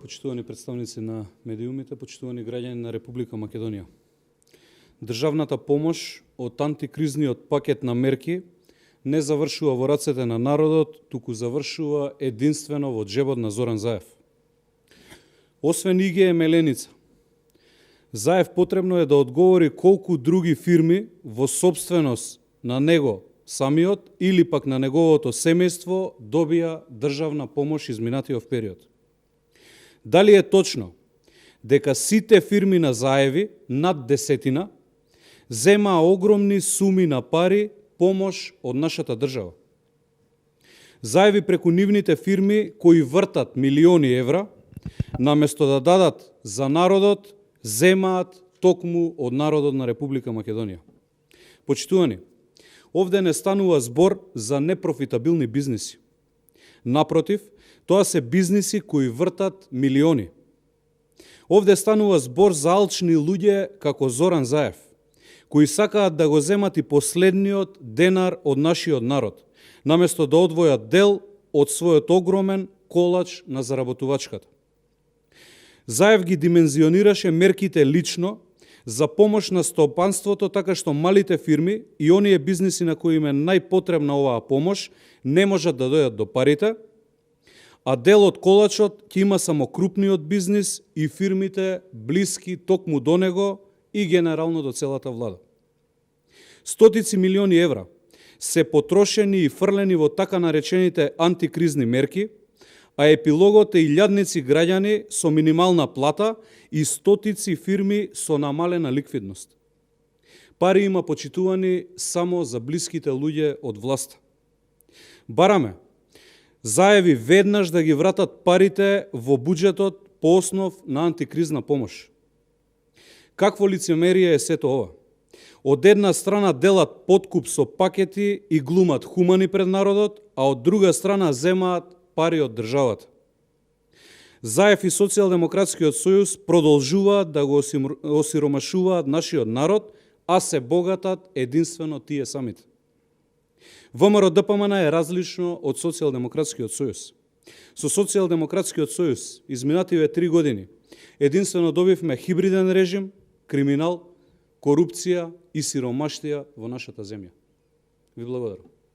Почитувани представници на медиумите, почитувани граѓани на Република Македонија. Државната помош од антикризниот пакет на мерки не завршува во рацете на народот, туку завршува единствено во џебот на Зоран Заев. Освен Игеј Меленица, Заев потребно е да одговори колку други фирми во собственост на него самиот или пак на неговото семејство добија државна помош изминатиот период. Дали е точно дека сите фирми на Заеви, над 10, земаа огромни суми на пари помош од нашата држава? Заеви преку нивните фирми кои вртат милиони евра, наместо да дадат за народот, земаат токму од народот на Република Македонија. Почитувани, овде не станува збор за непрофитабилни бизниси. Напротив, тоа се бизниси кои вртат милиони. Овде станува збор за алчни луѓе како Зоран Заев, кои сакаат да го земат и последниот денар од нашиот народ, наместо да одвојат дел од својот огромен колач на заработувачката. Заев ги димензионираше мерките лично за помош на стопанството, така што малите фирми и оние бизниси на кои им е најпотребна оваа помош не можат да дојдат до парите, а дел од колачот ќе има само крупниот бизнис и фирмите блиски токму до него и генерално до целата влада. Стотици милиони евра се потрошени и фрлени во така наречените антикризни мерки, а епилогот е илјадници граѓани со минимална плата и стотици фирми со намалена ликвидност. Пари има, почитувани, само за блиските луѓе од власта. Бараме Заеви веднаш да ги вратат парите во буџетот по основ на антикризна помош. Какво лицемерие е сето ова? Од една страна делат подкуп со пакети и глумат хумани пред народот, а од друга страна земаат пари од државата. Заев и Социјалдемократскиот сојуз продолжуваат да го осиромашуваат нашиот народ, а се богатат единствено тие самите. ВМРО-ДПМН е различно од Социјалдемократскиот сојуз. Со Социјалдемократскиот сојуз изминативе 3 години единствено добивме хибриден режим, криминал, корупција и сиромаштија во нашата земја. Ви благодарам.